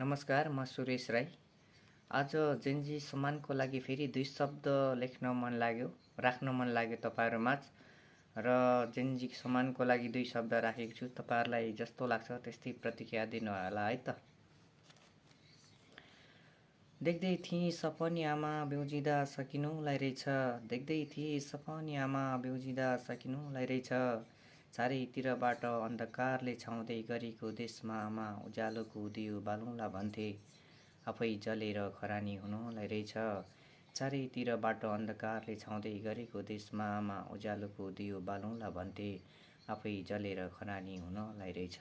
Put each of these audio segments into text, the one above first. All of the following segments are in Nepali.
नमस्कार, म सुरेश राई। आज जेन्जी सम्मानको लागि फेरि दुई शब्द राख्न मन लाग्यो तपाईँहरूमाझ र जेन्जी सम्मानको लागि दुई शब्द राखेको छु। तपाईँहरूलाई जस्तो लाग्छ त्यस्तै प्रतिक्रिया दिनु होला है त। देख्दै थिएँ सपनी आमा बेउजिँदा सकिनुलाई रहेछ, देख्दै थिएँ सपनी आमा बेउजिँदा सकिनुलाई रहेछ। चारैतिरबाट अन्धकारले छाउँदै गरेको देशमा आमा उज्यालोको दियो बालौँला भन्थे, आफै जलेर खरानी हुनुलाई रहेछ। चारैतिरबाट अन्धकारले छाउँदै गरेको देशमा आमा उज्यालोको दियो बालौँला भन्थे, आफै जलेर खरानी हुनलाई रहेछ।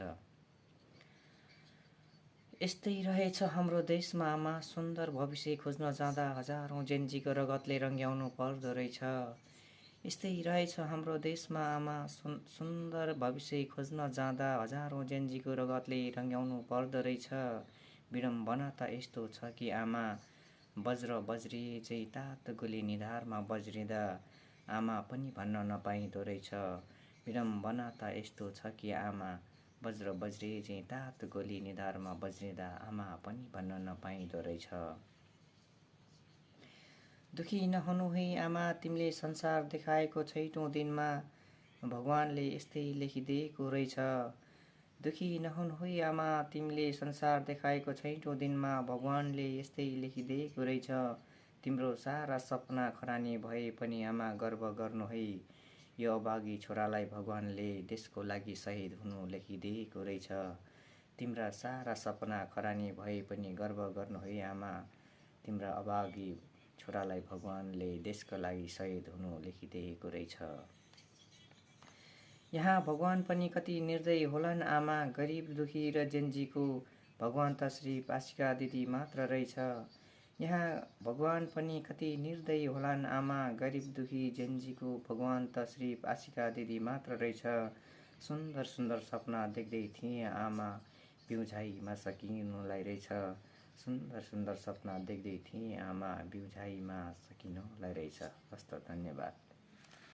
यस्तै रहेछ हाम्रो देशमा आमा, सुन्दर भविष्य खोज्न जाँदा हजारौँ जेन्जीको रगतले रङ्ग्याउनु पर्दो रहेछ। यस्तै रहेछ हाम्रो देशमा आमा, सुन्दर भविष्य खोज्न जाँदा हजारौँ जेन्जीको रगतले रङ्ग्याउनु पर्दो रहेछ। विडम्बना त यस्तो छ कि आमा, वज्र बज्री चाहिँ तात गोली निधारमा बज्रिँदा आमा पनि भन्न नपाइँदो रहेछ। विडम्बना त यस्तो छ कि आमा, वज्र बज्री चाहिँ तात गोली निधारमा बज्रिँदा आमा पनि भन्न नपाइँदो रहेछ। दुखी नहुनु है आमा, तिमीले संसार देखाएको छैटौँ दिनमा भगवानले यस्तै लेखिदिएको रहेछ। दुखी नहुनु है आमा, तिमीले संसार देखाएको छैटौँ दिनमा भगवानले यस्तै लेखिदिएको रहेछ। तिम्रो सारा सपना खरानी भए पनि आमा गर्व गर्नु है, यो अभागी छोरालाई भगवानले देशको लागि शहीद हुनु लेखिदिएको रहेछ। तिम्रा सारा सपना खरानी भए पनि गर्व गर्नु है आमा, तिम्रा अभागी छोरालाई भगवानले देशको लागि शहीद हुनु लेखिदिएको रहेछ। यहाँ भगवान पनि कति निर्दयी होलान् आमा, गरिब दुखी र जेन्जीको भगवान त सिर्फ आशिका दिदी मात्र रहेछ। यहाँ भगवान पनि कति निर्दयी होलान् आमा, गरिब दुखी जेन्जीको भगवान त सिर्फ आशिका दिदी मात्र रहेछ। सुन्दर सुन्दर सपना देख्दै थिएँ आमा, बिउझाइमा सकिनुलाई रहेछ। सुन्दर सुन्दर सपना देख्दै थिएँ आमा, बिउझाइमा सकिनुलाई रहेछ। हस्त, धन्यवाद।